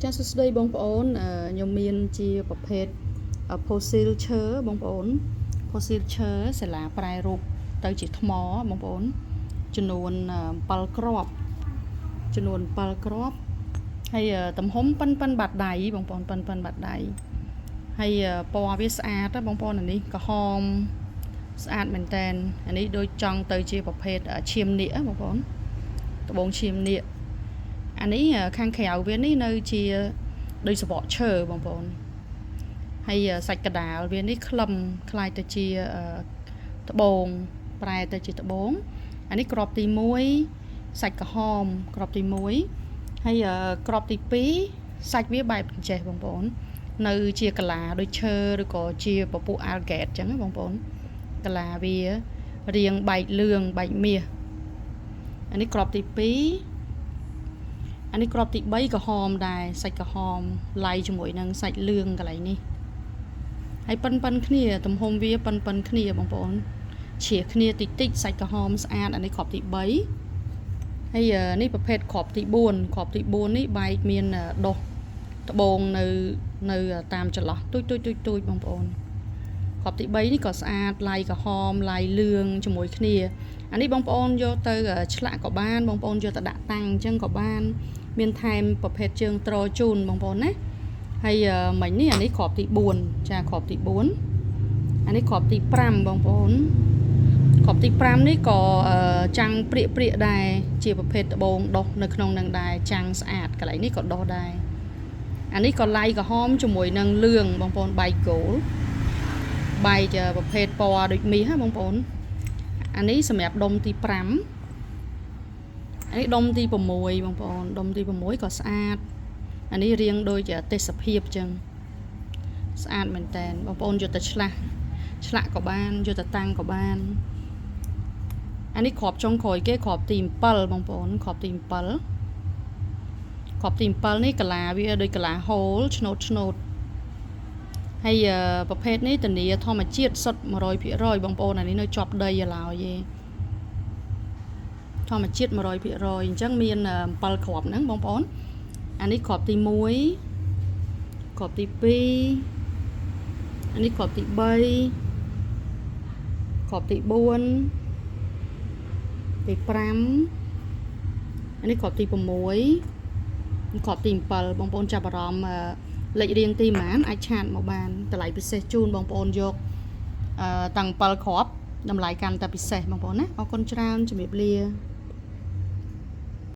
ចាសសួស្តីបងប្អូនខ្ញុំមានជាប្រភេទផូស៊ីលឈើបងប្អូនផូស៊ីលឈើសាលាប្រែរូបទៅជាថ្មបងប្អូនចំនួន7គ្រាប់ចំនួន7គ្រាប់ហើយទំហំប៉ិនប៉ិនបាតដៃបងប្អូនប៉ិនប៉ិនបាតដៃហើយពណ៌វាស្អាតបងប្អូនអានេះក្រហមស្អាតមែនតែនអានេះដូចចង់ទៅជាប្រភេទឈាមនាគបងប្អូនត្បូងឈាមនាគអានេះខាងក្រៅវានេះនៅជាដូចសបកឈើបងប្អូនហើយសាច់កដាលវានេះក្លឹមคล้ายទៅជាត្បូងប្រែទៅជាត្បូងអានេះក្របទី1សាច់ក្រហមក្របទី1ហើយក្របទី2សាច់វាបែបអញ្ចេះបងប្អូននៅជាកាឡាដូចឈើឬក៏ជាពពួកអាល់ហ្គេតអញ្ចឹងបងប្អូនកាឡាវារៀងបែកលឿងបែកមាសអានេះក្របទី2អានេះក្របទី3ក្រហមដែរសាច់ក្រហមឡៃជាមួយនឹងសាច់លឿងកន្លែងនេះហើយប៉ិនប៉ិនគ្នាទំហំវាប៉ិនប៉ិនគ្នាបងប្អូនជ្រះគ្នាតិចតិចសាច់ក្រហមស្អាតអានេះក្របទី3ហើយនេះប្រភេទក្របទី4ក្របទី4នេះបែកមានដុះត្បូងនៅនៅតាមចន្លោះទូចទូចទូចទូចបងប្អូនក្របទី3នេះក៏ស្អាតឡៃក្រហមឡៃលឿងជាមួយគ្នាអានេះបងប្អូនយកទៅឆ្លាក់ក៏បានបងប្អូនយកទៅដាក់តាំងអញ្ចឹងក៏បានមានថែមប្រភេទជើងត្រជូនបងប្អូនណាហើយមិញនេះអានេះក្របទី4ចាក្របទី4អានេះក្របទី5បងប្អូនក្របទី5នេះក៏ចាំងព្រាកព្រាកដែរជាប្រភេទត្បូងដុះនៅក្នុងនឹងដែរចាំងស្អាតកន្លែងនេះក៏ដុះដែរអានេះក៏ឡៃក្រហមជាមួយនឹងលឿងបងប្អូនបែកគោលបែកប្រភេទពណ៌ដូចមាសហ៎បងប្អូនអានេះសម្រាប់ដុំទី5អានេះដុំទី6បងប្អូនដុំទី6ក៏ស្អាតអានេះរៀងដូចទេសភាពចឹងស្អាតមែនតែនបងប្អូនយកទៅឆ្លាស់ឆ្លាក់ក៏បានយកទៅតាំងក៏បានអានេះគ្រាប់ចុងក្រោយគេគ្រាប់ទី7បងប្អូនគ្រាប់ទី7គ្រាប់ទី7នេះកាឡាវាដូចកាឡាហូលឆ្នោតឆ្នោតហើយប្រភេទនេះធានាធម្មជាតិសុទ្ធ100%បងប្អូនអានេះនៅជាប់ដីឡើយទេធម្មជាតិ100%អញ្ចឹងមាន7គ្រាប់ហ្នឹងបងប្អូនអានេះគ្រាប់ទី1គ្រាប់ទី2អានេះគ្រាប់ទី3គ្រាប់ទី4ទី5អានេះគ្រាប់ទី6គ្រាប់ទី7បងប្អូនចាប់អារម្មណ៍លេខរៀងទីប៉ុន្មានអាច chat មកបានតម្លៃពិសេសជូនបងប្អូនយកតាំង7គ្រាប់តម្លៃកាន់តែពិសេសបងប្អូនណាអរគុណច្រើនជំរាបលា។